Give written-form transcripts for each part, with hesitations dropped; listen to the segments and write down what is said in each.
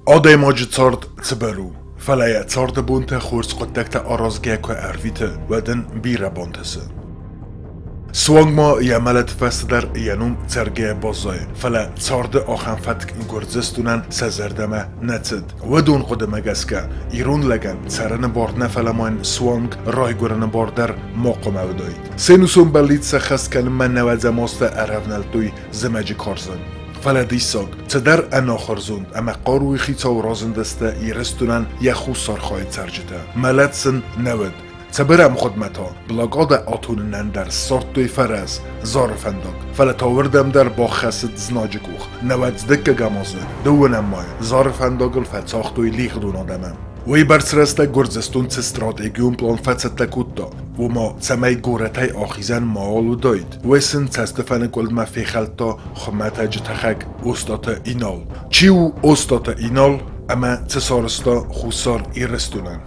Адӕймаджы цард цыбыр у, фӕлӕ йӕ царды бонтӕ хорз хъуыддӕгтӕ аразгӕ куы ӕрвиты, уӕд ын бирӕ бантысы. Суанг ма йӕ мӕлӕты фӕстӕ дӕр йӕ ном цӕргӕйӕ баззайы, фӕлӕ царды ахӕм фӕтк Гуырдзыстонӕн сӕ зӕрдӕмӕ нӕ цыд. Уыдон хъуыдымӕ гӕсгӕ, ирон лӕгӕн цӕрыны бар нӕ, фӕлӕ ма йын суанг райгуырыны бар дӕр ма хъуамӕ уыдаид. Се нусон бӕллиц сӕххӕст кӕнынмӕ нӕуӕдзӕм азтӕ ӕрӕвнӕлдтой зымӕджы карзӕн. Фӕлӕ диссаг, цыдӕр ӕнахуырзонд ӕмӕ хъаруйы хицау разындысты Ирыстонӕн йӕ хуссар хайы цӕрджытӕ. Мӕлӕт сын нӕ уыд. Цыбыр ӕмгъуыдмӕ та блокадӕ атонынӕн дӕр ссардтой фӕрӕз, Зары фӕндаг. Фӕлӕ та уырдӕм дӕр баххӕссыд знаджы къух. Науӕд дыккӕгӕм азы, дыууынӕм майы, Зары фӕндагыл фӕцагътой лигъдон адӕмы. Уыйбӕрц рӕстӕг Гуырдзыстон цы стратегион пълан фӕцӕттӕ кодта, уымӕ, цӕмӕй горӕтӕй ахизӕн мауал уыдаид, уый сын цӕстыфӕныкъуылдмӕ фехӕлдта хуымӕтӕджы тӕхӕг Остъаты Инал. Чи у Остъаты Инал ӕмӕ цы сарӕзта Хуссар Ирыстонӕн?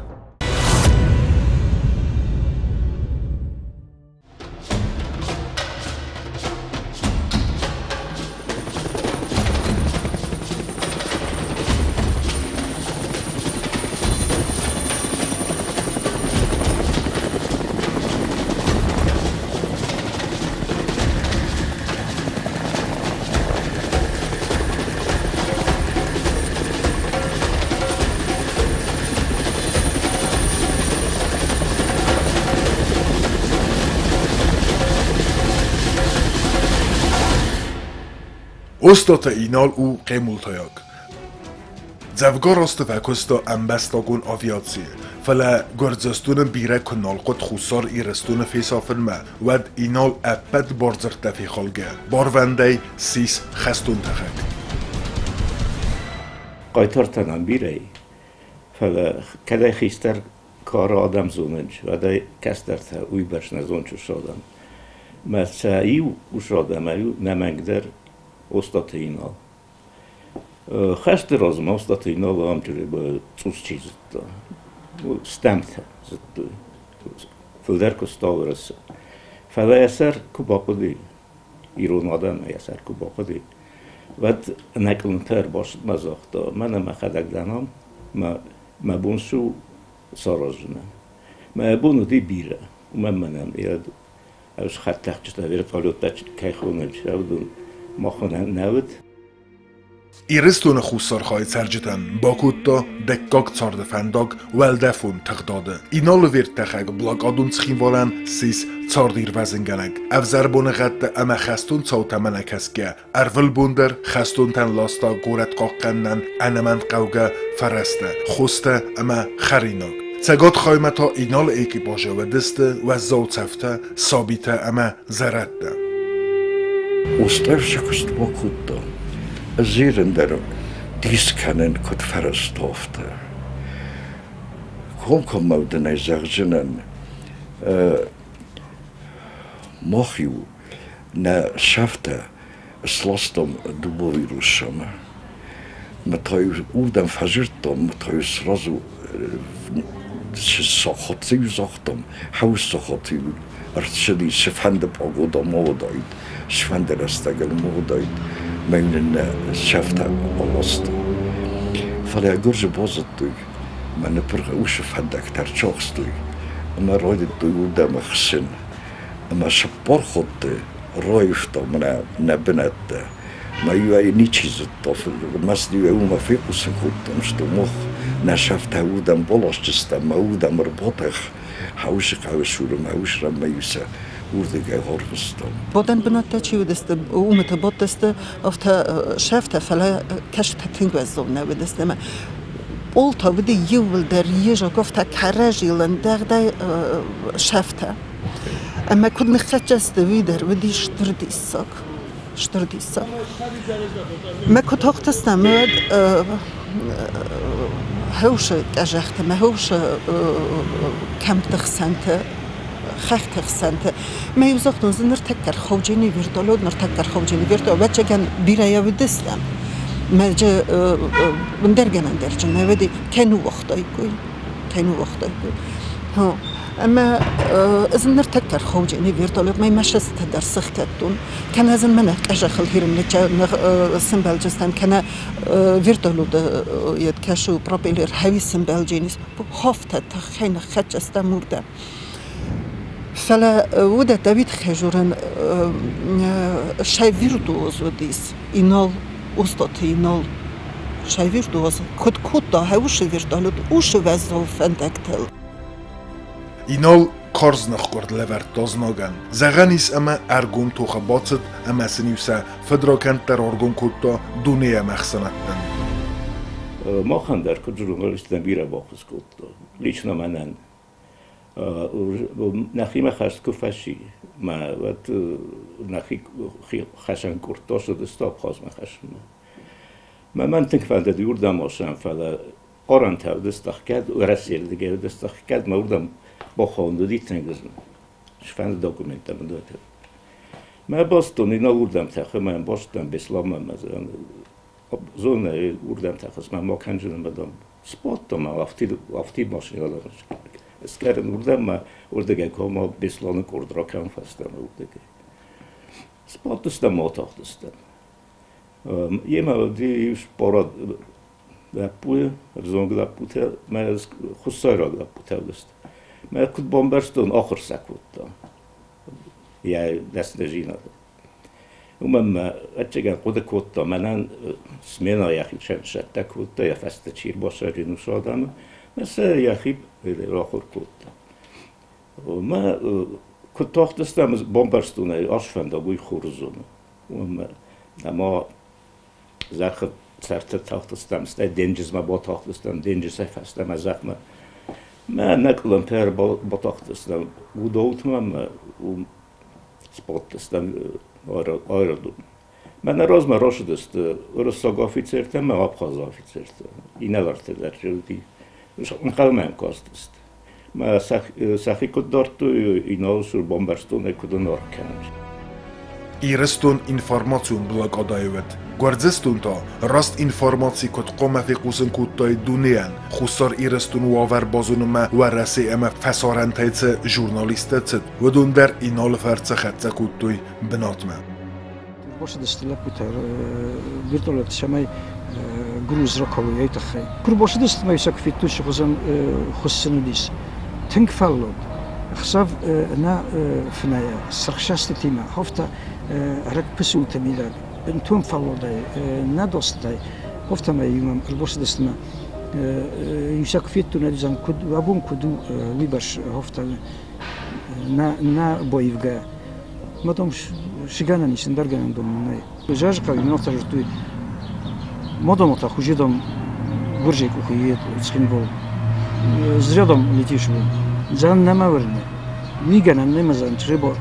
Остъаты Инал у хъемултайаг. Дзӕвгар азты фӕкуыста ӕмбӕстагон авиацийы, фӕлӕ Гуырдзыстоны бирӕ куы нал хъуыд Хуссар Ирыстоны фесафынмӕ, уӕд Инал ӕппӕт бардзырдтӕ фехалгӕ, барвӕндӕй ссис хӕстон тӕхӕг. Хъайтартӕ нӕм бирӕ и, фӕлӕ кӕдӕй хистӕр кары адӕм зонынц, уӕдӕй кӕстӕртӕ уыйбӕрц нӕ зонынц адӕм. Мӕ сӕ иу ус адӕмӕй у нӕмӕнгдӕр Остъаты Инал. Хӕсты размӕ Остъаты Инал ам цъус чи зыдта, стӕмтӕ зыдтой, фылдӕр куыста Уӕрӕсе. Фӕлӕ йӕ сӕр куы бахъуыди, ирон адӕмы йӕ сӕр куы бахъуыди, уӕд нӕ къуымтӕ ӕрбацыдмӕ загъта, мӕнӕ мӕхӕдӕг дӕн ам, мӕ бон цы у саразынӕн. Мӕ бон уыди бирӕ, уымӕн мӕнӕн ӕз хӕдтӕхджытӕ, вертолеттӕ кӕй хонынц, уыдон махмӕ нӕ уыд. Ирыстоны хуссар хайы цӕрджытӕн бакодта дыккаг царды фӕндаг уӕлдӕфон тыгъдады. Иналы верттӕхӕг блокадон Цхинвалӕн ссис цардирвӕзынгӕнӕг. Ӕвзӕр боныгъӕдтӕ ӕмӕ хӕстон цаутӕм ӕнӕкӕсгӕ, ӕрвылбон дӕр хӕстонтӕн ласта горӕт хъахъхъӕнынӕн ӕнӕмӕнгхъӕугӕ фӕрӕзтӕ, хостӕ ӕмӕ хӕринаг. Цӕгат хаймӕ та Иналы экипажы уыдысты уӕззау цӕфтӕ, сабитӕ ӕмӕ зӕрӕдтӕ. Устӕрсы куыст бакодта. Ӕз ирын дӕр дис кӕнын, куыд фӕрӕзта афтӕ. Комкоммӕ дын ӕй зӕгъдзынӕн, мах-иу нӕ сӕфтӕ сластам дубовый руссамӕ. Мӕ та-иу уырдӕм фӕзырдтам, мӕ та-иу сразу сахатты-иу загътам, хӕуы сахаты-иу ӕрцыди, цыфӕнды пъагода ма уыдаид, цыфӕнды рӕстӕгыл ма уыдаид, мӕ нын нӕ сӕфтӕ аласта. Фӕлӕ гуырдзы базыдтой, мӕ ныппырх уыцы фӕндӕгтӕ ӕрцахстой ӕмӕ райдыдтой уырдӕм ӕхсын. Ӕмӕ цыппар хатты раивтам нӕ бынӕттӕ. Мӕ иуӕй ничи зыдта, ӕрмӕст-иу ӕй уымӕ фехъусын кодтам, что мах нӕ сӕфтӕ уырдӕм баласдзыстӕм, мӕ уырдӕм ӕрбатӕх, хӕусы хъӕуы цуры мӕ ус-раммӕ-иу сӕ уырдыгӕй арвыстам. Бадӕн бынӕттӕ чи уыдысты, уымыты бадтысты, афтӕ сӕфтӕ, фӕлӕ кӕстӕ тынг уӕззау нӕ уыдысты ӕмӕ пъолтӕ уыди иууылдӕр езаг, афтӕ кӕрӕзийыл ӕндӕгъдӕй сӕфтӕ. Ӕмӕ куыд ныххӕццӕ сты, уый дӕр уыди стыр диссаг. Стыр диссаг. Мӕ куы тахтыстӕм, уӕд хӕусы къӕзӕхты мӕ хӕусы кӕмтты хсӕнты, хӕхты хсӕнты. Мӕ иу загътон, дзы ныртӕккӕ ӕрхауджыни вертолет, ныртӕккӕ ӕрхауджыни вертолет. Ӕвӕццӕгӕн, бирӕйӕ уыдыстӕм. Мӕ джы ӕндӕр гӕнӕн дӕр джы нӕ уыди, кӕй ныууагътаиккой, кӕй ныууагътаиккой. Ӕмӕ ӕз ныртӕккӕ рхауджыни вертолетмӕ мӕ сӕстытӕ дӕр сыхгӕдтон. Кӕнӕ ӕз мӕнӕ къӕзӕхыл хирымнычча сымбӕлджыстӕм, кӕнӕ вертолеты йед кӕсы пропеллер хӕви сымбӕлдженис. Хофтӕ тыххӕй ныххӕццӕ уырдӕм. Фӕлӕ уыдӕттӕ уый тыххӕй дзурын сӕ виртуоз уыдис Инал, Остъаты Инал. Сӕ виртуоз куыд кодта, уыцы вертолет уыцы уӕззау фӕндӕгтыл. Инал карз ныхкъуырд лӕвӕрдта знагӕн. Зӕгъӕн ис ӕмӕ ӕргом тохы бацыд ӕмӕ сын-иу сӕ фыдракӕндтӕ раргом кодта дунейы ӕмӕхсӕнадтӕн. Махӕн дӕр куыд журналисттӕн бирӕ баххуыс кодта. Лично мӕнӕн. Нӕхимӕ хӕст куы фӕци, мӕ уӕд нӕхи хӕсӕн куырдта цыдысты Абхазмӕ хӕссынмӕ. Мӕ мӕн тынг фӕндыд уырдӕм ацӕуын, фӕлӕ арӕнтӕ уыдысты ӕхгӕд, Уӕрӕсейы рдыгӕй уыдысты ӕхгӕд, мӕ уырдӕм бахауын уыди тынг зын. Сфӕнды документтӕ мын дӕтты. Мӕ базыдтон, инал уырдӕм тӕхы, мӕ базыдтон Бесланмӕ, мӕ зонӕ уырдӕм тӕхыс, мӕ ма кӕнджын ӕмӕ дам сбадтон, мӕ афтид машинӕ скӕрын уырдӕм, мӕ уырдыгӕй куы Бесланы къорд ракӕн фӕстӕмӕ уырдыгӕй. Сбадтыстӕм, атахтыстӕм. Йемӕ уыди иу спорад лӕппуйы, ӕвзонг лӕппутӕ, мӕ хуссайраг лӕппутӕ уыдысты. Мӕ куыд бамбӕрстон, ахуыр сӕ кодта йӕ дӕсныдзинады. Уымӕн мӕ ӕцӕгӕн хъуыды кодта, мӕнӕн смена йӕхи сӕттӕ кодта, йӕ фӕстӕ чи ӕрбасаджын уыцы адӕмы, мӕ сӕ йӕхи рахуыр кодта. Мӕ куыд тахтыстӕм, бамбӕрстон ӕй, асфӕндаг уый хорз зоны. Уымӕ ӕмӕ зӕххы сӕрты тахтыстӕм, стӕй денджызмӕ батахтыстӕм, денджызӕй фӕстӕмӕ зӕхмӕ. Мӕ нӕ къуылымтӕ ӕрбатахтыстӕм Удоутмӕ ӕмӕ уым сбадтыстӕм аэродромы. Мӕнӕ размӕ рацыдысты уырыссаг афицертӕ ӕмӕ абхазы афицертӕ, инӕлартӕ дӕр уыди. Ӕнхъӕлмӕ йӕм кастысты. Мӕ сӕхи куыд дардтой, инал цур бамбӕрстон ӕй, куыд ын аргъ кӕнынц. Ирыстон информацион блокадӕйы уыд. Гуырдзыстон та раст информаци куыд хъуамӕ фехъусын кодтаид дунейӕн, Хуссар Ирыстоны уавӕр базонынмӕ Уӕрӕсе ӕмӕ фӕсарӕнтӕй цы журналисттӕ цыд, уыдон дӕр Иналы фӕрцы хӕццӕ кодтой бынатмӕ. Бацыдысты лӕппутӕ вертолет, цӕмӕй груз ракалой, уый тыххӕй. Куы рбацыдысты ӕмӕ сӕ куы федтой, цы хуызӕн хуыссын уыдис. Тынг фӕллад. Ӕхсӕв нӕ фынӕйӕ сырхсӕстытимӕ хофта рагпысулты мидӕг. Бынтон фӕлладӕй, нӕ достӕй. Хофтамӕ иумӕ ӕрбацыдысты ӕмӕ иу сӕ куы федтон, ӕд куыд абон куыд у, уыйбӕрц хофта нӕ боивгӕ. Потом шигана ис, ӕндӕр гӕнӕн дон нӕй. Зӕрзхъӕуи мин афтӕ зудтой, модомота хузедом гуржей къухы ед Цхинвал. Зрядом летишь вы. Дзан нӕма вӕрны. Уый гӕнӕн нӕма зан чъребо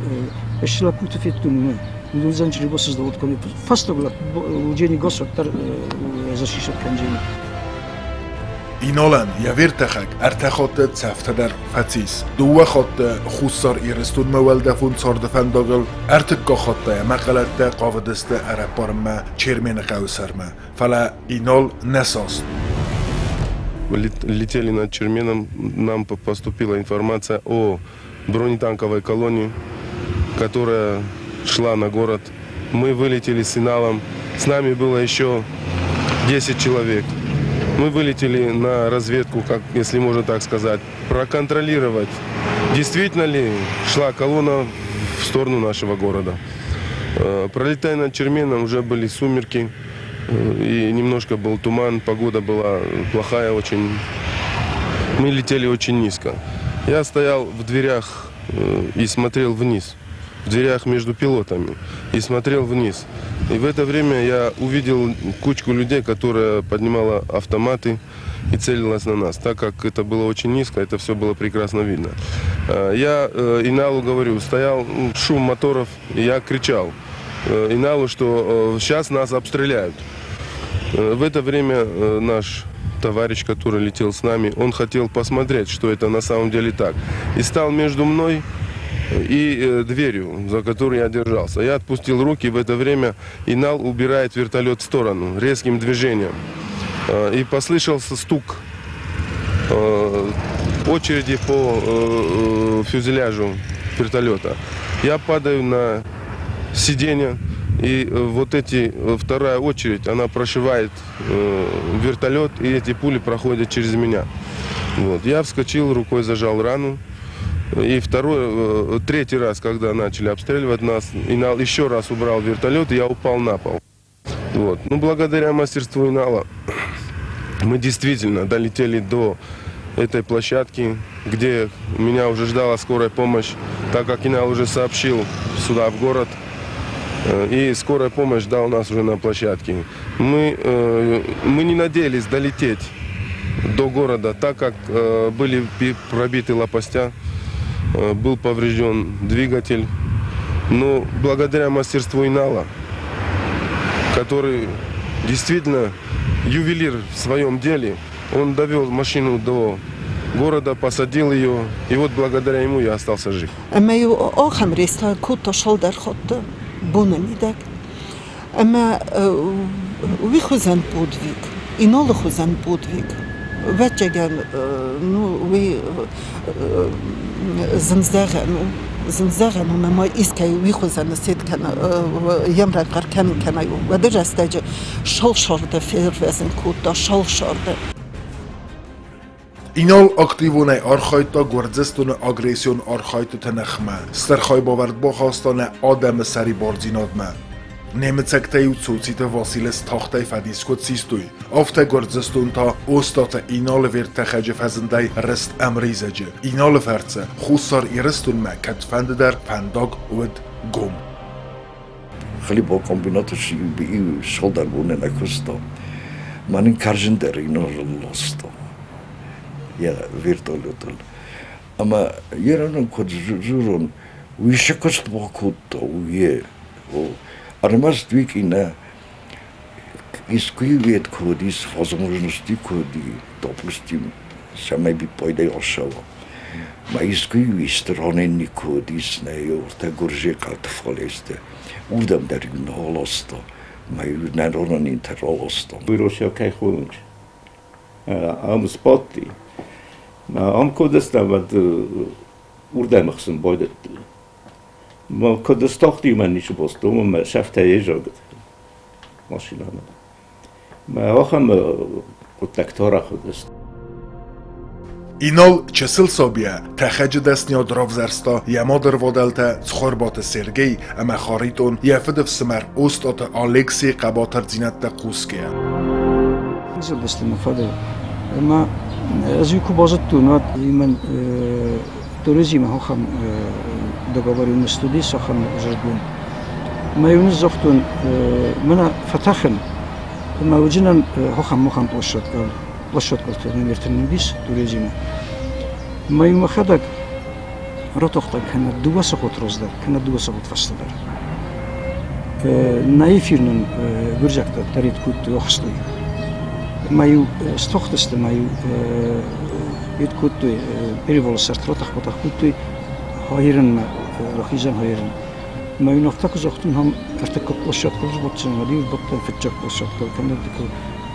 эсси лӕппуты федтон уымӕ. Уыдон зан чъребо сыздӕхт кодтой. Фӕстаг уджени государ защищать кӕнджени. Иналӕн йӕ вертӕхӕг ӕртӕ хатты цӕфтӕ дӕр фӕцис. Дыууӕ хатты Хуссар Ирыстонмӕ уӕлдӕфон царды фӕндагыл, ӕртыккаг хатт та йӕ мӕхъӕлӕттӕ хъавыдысты ӕрӕппарынмӕ Чермены хъӕуы сӕрмӕ, фӕлӕ Инал нӕ саст. Летели над Черменом, нам поступила информация о бронетанковой колонне, которая шла на город. Мы вылетели с Иналом, с нами было еще 10 человек. Мы вылетели на разведку, как, если можно так сказать, проконтролировать, действительно ли шла колонна в сторону нашего города. Пролетая над Черменом, уже были сумерки, и немножко был туман, погода была плохая очень. Мы летели очень низко. Я стоял в дверях и смотрел вниз, в дверях между пилотами, и смотрел вниз. И в это время я увидел кучку людей, которая поднимала автоматы и целилась на нас. Так как это было очень низко, это все было прекрасно видно. Я Иналу говорю, стоял шум моторов, и я кричал Иналу, что сейчас нас обстреляют. В это время наш товарищ, который летел с нами, он хотел посмотреть, что это на самом деле так. И стал между мной и дверью, за которую я держался. Я отпустил руки, в это время Инал убирает вертолет в сторону резким движением. И послышался стук. Очереди по фюзеляжу вертолета. Я падаю на сиденье, и вот эти, вторая очередь, она прошивает вертолет, и эти пули проходят через меня. Вот. Я вскочил, рукой зажал рану. И третий раз, когда начали обстреливать нас, Инал еще раз убрал вертолет, и я упал на пол. Вот. Ну, благодаря мастерству Инала мы действительно долетели до этой площадки, где меня уже ждала скорая помощь, так как Инал уже сообщил сюда, в город, и скорая помощь ждала нас уже на площадке. Мы не надеялись долететь до города, так как были пробиты лопастя, был поврежден двигатель. Но благодаря мастерству Инала, который действительно ювелир в своем деле, он довел машину до города, посадил ее, и вот благодаря ему я остался жив. Зынзӕгъӕн у, ӕмӕ искӕй уый хуызӕн сед кӕна, йӕм рахъӕр кӕнын кӕнай. Уӕды рӕстӕджы шалшарды фервӕзын кодта, шалшарды. Инал активонӕй архайдта Гуырдзыстоны агрессион архайдтыты ныхмӕ, стыр хайбавӕрд бахаста нӕ адӕмы сӕрибардзинадмӕ. Немыцӕгтӕ-иу Цоциты Василы стахтӕй фӕдис куыд систой, афтӕ Гуырдзыстон та Остъаты Иналы верттӕхӕджы фӕзындӕй рызт ӕмризӕджы. Иналы фӕрцы Хуссар Ирыстонмӕ кӕдфӕндыдӕр фӕндаг уыд гом. Хлебокомбинаты шалдар бонӕн куыста. Мӕнӕн карзындӕр Инал ласта йӕ вертолетыл. Ӕмӕ йе куыд дзурон, уый цы куыст бакодта, уый Ӕрмӕст уый нӕ искуы кодис возможности коди, допустим, цӕмӕй биппайдӕй ацӕуа. Ма искуы стороны кодис нӕ ортӕ гуырзекъаты фалесты. Уырдӕм дӕр иу нӕ аласта, ма иу нӕ ронанинтӕ раласта. Bíróság кӕй хонынц, ам сбадти. Ам кодыстам, уӕд уырдӕм ӕхсын байдыдтой. Ма куыд стахти, мӕ ницы бостон, ӕмӕ сӕфтӕй езагыд машинӕмӕ. Мӕ ахӕм хъуыддӕгтӕ арӕх уыдысты. Инал чысыл сабийӕ тӕхӕджы дӕсныйад равзӕрста йӕ мадырвадӕлтӕ Цхуырбаты Сергей ӕмӕ Харитон йӕ фыдыфсымӕр Остъаты Алексийы хъӕбатырдзинӕдтӕ хъусгӕйӕ. Зылдысты мӕ фӕдыл. Ӕмӕ ӕз уый куы базыдтон, уӕд мӕн туризмы ахӕм договоренность уыдис, ахӕм зӕрдгонд. Мӕ иу ныдздзагътон, мӕнӕ фӕтӕхын, ӕмӕ уыджынӕн ахӕм площадкӕ площадкӕтӕ номертӕ уыдис туризмы. Мӕ иу мӕхӕдӕг ратохтан кӕнӕ 2 сахат раздӕр, кӕнӕ 2 сахат фӕстӕдӕр. Нӕ эфир нын гуырдзиӕгтӕ тӕригъӕд кодтой, ӕхстой. Мӕ иу стохтысты, мӕ иу ид кодтой, перевалы сӕрты ратах-батах кодтой хайырынмӕ, рахизӕн хайырын. Мӕ иу афтӕ куы загътон, ам ӕртыккаг площадкӕ сбаддзӕн, уӕд иу сбадтӕн фыццаг площадкӕ, кӕнӕ дыккаг.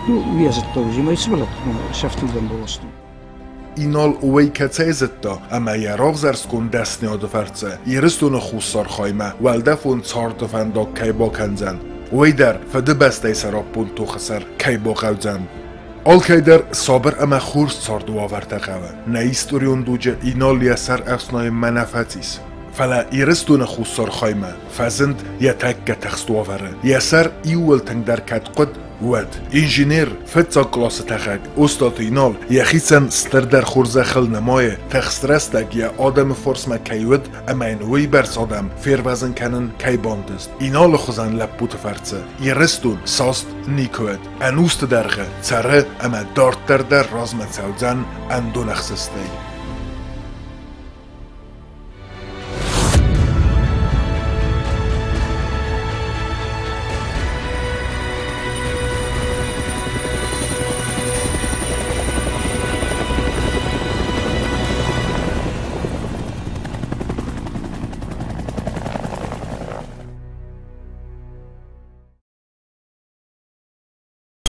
Ну, уый азыдта уый, мӕ сывӕллӕтты сӕфтылдӕн баластон. Инал уый кӕцӕй зыдта, ӕмӕ йӕ равзӕрстгонд дӕсныйады фӕрцы Ирыстоны хуссар хаймӕ уӕлдӕфон царды фӕндаг кӕй бакӕндзӕн, уый дӕр Фыдыбӕстӕйы сӕраппонд тохы сӕр кӕй бахъӕудзӕн. Алкӕй дӕр сабыр ӕмӕ хорз царды уавӕртӕ хъӕуы. Нӕ историон дуджы Инал йӕ сӕр ӕфснайынмӕ нӕ фӕцис. Фӕлӕ Ирыстоны хуссар хаймӕ фӕзынд йӕ тӕккӕ тыхст уавӕры. Йӕ сӕр иууыл тынгдӕр кӕд хъуыд, уӕд. Инженер, фыццаг къласы тӕхӕг Остъаты Инал йӕхицӕн стырдӕр хорзӕхыл нымайы, тыхст рӕстӕг йӕ адӕмы фарсмӕ кӕй уыд ӕмӕ йын уыйбӕрц адӕм фервӕзын кӕнын кӕй бантыст. Иналы хуызӕн лӕппуты фӕрцы Ирыстон саст никуы уыд. Ӕнусты дӕргъы цӕры ӕмӕ дарддӕр дӕр размӕ цӕудзӕн ӕндонӕхсыстӕй.